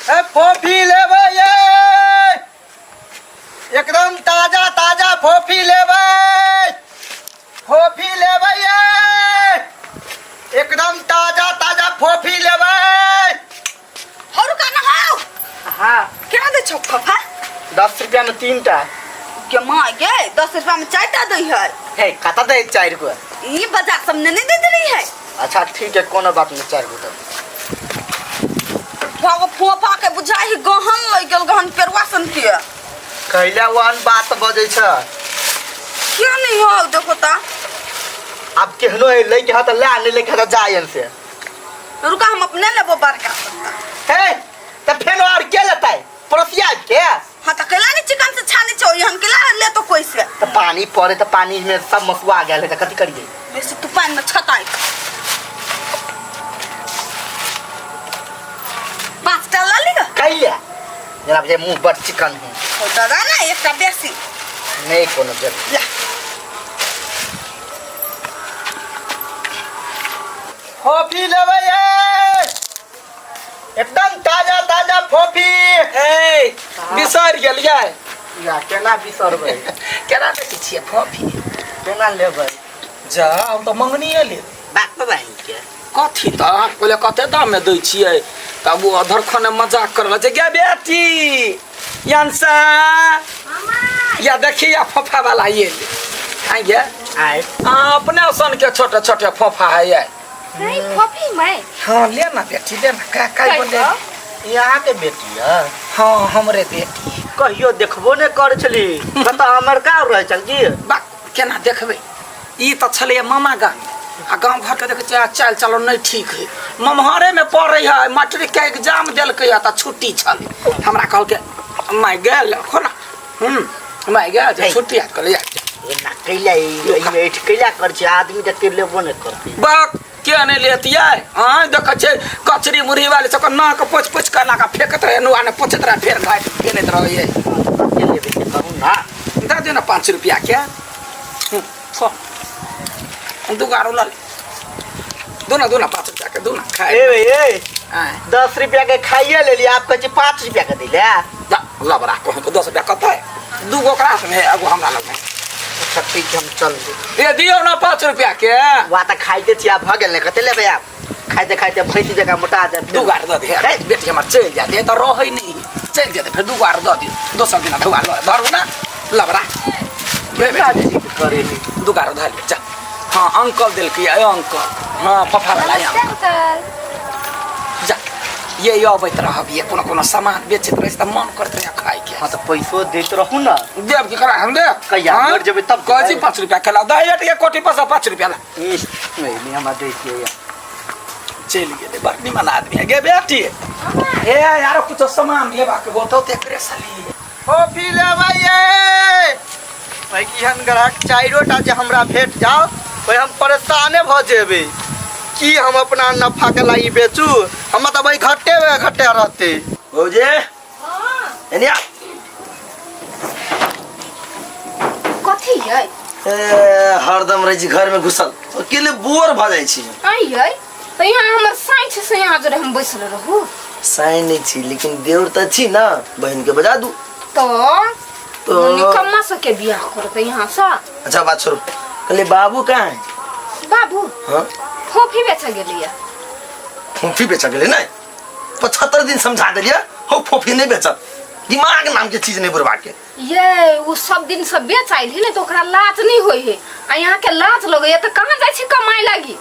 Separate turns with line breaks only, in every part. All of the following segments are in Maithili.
ए फोफी लेबै ये, एकदम ताजा ताजा फोफी लेबै, फोफी लेबै ये, एकदम ताजा ताजा फोफी लेबै।
हौ रुका न हौ।
हाँ।
केना दै छौ फफा?
10 रुपया में 3 टा।
गे माँ गे, 10 रुपया में 4 टा दै है।
हे, कतऽ दै 4 गो?
ई बाजार सब ने नहीं दैत रही है।
अच्छा ठीक है, कोनो बात नहीं, 4 गो दे।
भागो, फोफा के बुझाइ है गहन लग गेल, गहन पेरुआ सन के।
कैला वन बात बजै छ?
क्यों नहीं हो, देखो ता।
आब केहनो है, लै के ह त ले, नहीं लै के ह त जा एन से।
रुका, हम अपने लेबो बड़का सस्ता।
हे, त फेन और के लेतै, पड़ोसिया के?
हाँ त कैला नहीं चिकन से छाने छौ, हम केला ले तो कोई से।
त पानी पड़े त पानी में सब मसुआ गेल है, त कथी करिए?
बेसी तू पानी में छताई। 5 टा ला लिगा।
कैला जेना बुझाइ मुंह बड़ चिकन है।
हो दादा ना एकटा बेसी।
नहीं, कोनो जरूरत।
ला।
कॉफी लेबै ये, एकदम ताजा ताजा कॉफी।
ए, बिसरि गेलियै?
या, केना बिसरबै?
केना बेचै छियै कॉफी?
केना लेबै?
जा, हम तऽ मंगनिए लेब।
बात तऽ बहिन के।
कथी तऽ अहाँके पहिले कते दाममे दै छियै, तब ओ अधर खने मजाक कर रहल छै। गे बेटी यांसा, या देखी, या फोफा वाला ये ले आइ गे।
आइ।
अहाँ अपने सन के छोटे छोटे फोफा है ये।
नहीं, कॉफी में।
हाँ, ले ना बेटी, ले ना। का का बोले?
यहाँ के बेटी है?
हाँ, हमरे बेटी।
कहियो देखबो ने कर छली, कतऽ अमेरिका रहै छल की?
बा, केना देखबै? ई तऽ छलैए मामा गाम, आ गाँव घरके देखै छियै, चालि चलन नहि ठीक है। ममहरेमे पढ़ै है, मैट्रिकके एग्जाम देलकै तऽ छुट्टी छलै। हमरा कहलकै माय गेल खोला माय गेल जे छुट्टी आयत, कहलियै
एना कैला एहिमे कैला कर छै, आदमी देखते लेबो नहि करतै।
बा, के नहि लेतियै? आँय, देखै छियै कचरी मुरही वाली सबके नाक पोछि पोछि कऽ एना कऽ फेकैत रहै, नुआ ने पोछैत रहै, फेर घाटि फेनैत रहैए।
कते लेबै से कहू ना।
दऽ दियौ ने 5 रुपैआके। दू आरो लऽ ले, दू ना, दू ना, 5 रुपैआके दू ना खाय।
ए बे, ए।
आँय?
10 रुपया के खाइए लेली, आप कहै छी 5 रुपया के दैले।
जा, लबड़ा कहूँ तऽ 10 रुपैआ कतऽ? दू गो ओकरा हाथमे, एगो हमरा लगमे।
अच्छा ठीक है, हम चल दी।
ए, दियौ ने 5 रुपैआके।
वा, तऽ खाइते छी, आब भऽ गेल ने? कते लेबै आब? खाइते खाइते भैंसी जकाँ मोटा जायब।
दू गार दऽ दे। बेटी हमर चलि जायत, तऽ रहै नहि, चलि जेतै फेर। दू गार दऽ दियौ, दोसर दिना धुआ लऽ धरू ना लबड़ा। रे बेटी।
करेली।
दू गार धऽ लिअ, जा। हाँ, अंकल देलकै, अंकल। हाँ, फफा वाला।
नमस्ते अंकल।
जा, ये ये अबैत रहब, ये कोनो कोनो सामान बेचैत रहै छै तऽ मन करैत रहै खायके।
हाँ, तऽ पैसो दैत रहू ने।
देब की करा हम देब।
कहिया?
हाँ?
मर जेबै तब
कहै छी।
देबै।
5 रुपया खेला दही के कोठी पर से 5 रुपया ला।
इस, नहीं नहीं, हमरा दै छियै या।
चलि गेलै, बड़ निमन आदमी है। गे बेटी, हे यार, कुछो सामान लेबाक होतौ तऽ एकरे से लिए।
कॉफी लेबै ये। भाई, एहन ग्राहक चारिओ टा जे हमरा भेट जाओ, भाई हम परेशाने भऽ जेबै। की हम अपना नफा के लाई बेचू? हम तऽ भाई घटे घटे रहते।
भौजी, एने आ।
कथी यै?
ए, हरदम रहै छी घर में घुसल, अकेले बोर भऽ जाइ छी।
आई यै, तऽ यहाँ हमर साँइ छै से यहाँ जरे हम बैसल रहू?
साँइ नहि छी, लेकिन देवर तऽ छी ना, बहिन के बजा दू।
तऽ
तो
निकम्मा सबके बियाह करतै यहाँ से।
अच्छा बात छोड़ू, कहलिए बाबू कहाँ है?
बाबू?
हाँ।
फोफी बेचऽ गेलैया।
फोफी बेचऽ गेलै? नहि, 75 दिन समझा देलियै हौ, फोफी नहि बेचत, दिमाग नाम के चीज नहीं बुढ़वा के।
ये ओ सब दिन से बेच आयल है ने, तो ओकरा लाज नहीं होय है, आ यहाँ के लाज लगैया, तऽ कहाँ जाइ छी कमाए लागी?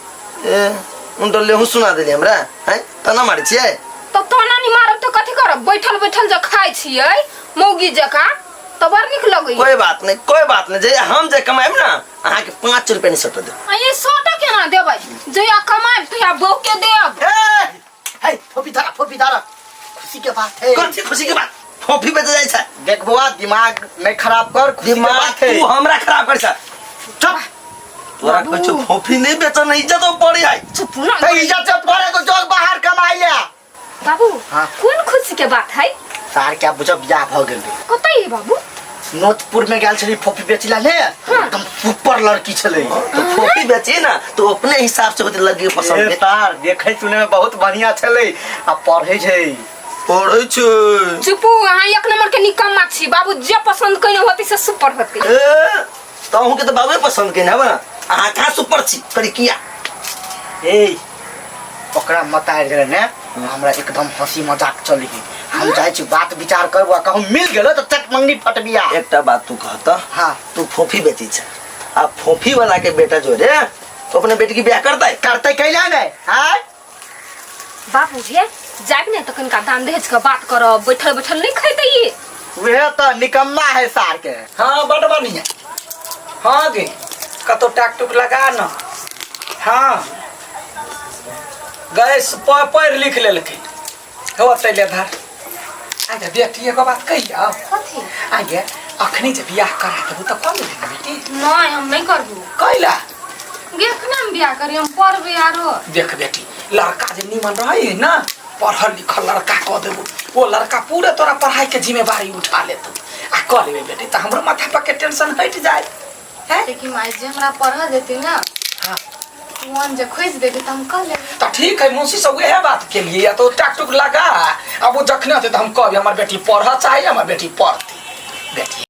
ए, उन लेहू सुना देली हमरा हैं, तना मारै छियै।
तऽ तोना नहीं मारब तऽ कथी करब? बैठल बैठल जे खाइ छियै मौगी जकाँ, तऽ बड़ नीक लगैया।
कोई बात नहीं, कोई बात नहीं, जे हम जे कमाएब ना, अहाँ के 5 रुपया नहीं सट देब।
आ ये 100 टा केना देबै? जहिया कमाएब तहिया बहू के देब।
ए, हे, फोफी धारा, फोफी धारा, खुशी के बात है।
कथी खुशी के बात? फोफी बेच जाइ छै।
देख बौआ, दिमाग नहीं खराब कर, खुशी के
दिमाग
बात है।
तू हमरा खराब कर छ। चुप, तोरा
बाबू।
कहै छौ फोफी नहीं बेच न, इज्जत पड़ी है।
चुप ना।
तो इज्जत से पड़े तो जोग बाहर कमाई ले।
बाबू।
हाँ।
कोन खुशी के बात है?
सार क्या बुझब, बियाह भऽ गेल रे।
कतऽ है बाबू?
नोतपुर में गेल छली फोफी बेचिला ने, एकदम सुपर लड़की छलै।
तो फोफी बेची ना तो अपने हिसाब से होते लगी पसंद
ए
के।
सार, देखै सुनै में बहुत बढ़िया छलै, आ पढ़ै छै।
पढ़ै छै।
चुपू, अहाँ एक नंबर के निकम्मा छी। बाबू जे पसंद कइने होती से सुपर होती।
ए, तऽ अहूँके तऽ बाबे पसंद केने हेबै ने। अहाँ कहाँ सुपर छी करी किया?
ए, ओकरा मत आबि गेलै ने, हमरा एकदम हंसी मजाक चली। हम जाइ छी, बात विचार करबो आ कहूँ मिल गेलो तऽ चट मंगनी फटबिया।
एकटा बात तू कहता।
हाँ।
तू फोफी बेची छै आ फोफी वाला के बेटा जो रे तो अपने बेटी की ब्याह करतै?
करतै कैला नहि आय।
बाबू हे, जायब ने तऽ कनिका दान दहेज के बात करब, बैठल बैठल नहीं खेतै ई।
उहे तऽ निकम्मा है सार के।
हाँ, बड बढ़िया। हाँ गे, कतौ टाक टुक लगा न। हाँ, गैस पढ़ लिख लेलकै हो तैले धर। आगे बेटी, एगो बात कहियो।
कथी?
आगे अखनी जे बियाह करा देबू तऽ कऽ लेबही ने बेटी?
नहीं, हम नहीं करबू।
कैला?
गे, अखने हम बियाह करी? हम पढ़बे आरो।
देख बेटी, लड़का जे निमन रहे है ना, पढ़ल लिखल लड़का कऽ देबू, वो लड़का पूरे तोरा पढ़ाई के जिम्मेवारी उठा लेतौ। आ कऽ लेबे बेटी तऽ हमरो माथा पर के टेंशन हटि जाए है।
लेकिन माय, जे हमरा पढ़ देती ना,
हाँ,
वन जे खोज देती तऽ हम कऽ लेबै।
तऽ ठीक है, मौसी से वएह बात के लिए तो टाक टुक लगा। अब वो जखने होते तो हम कहबे, हमर बेटी पढ़ चाहिए, हमर बेटी पढ़ती बेटी।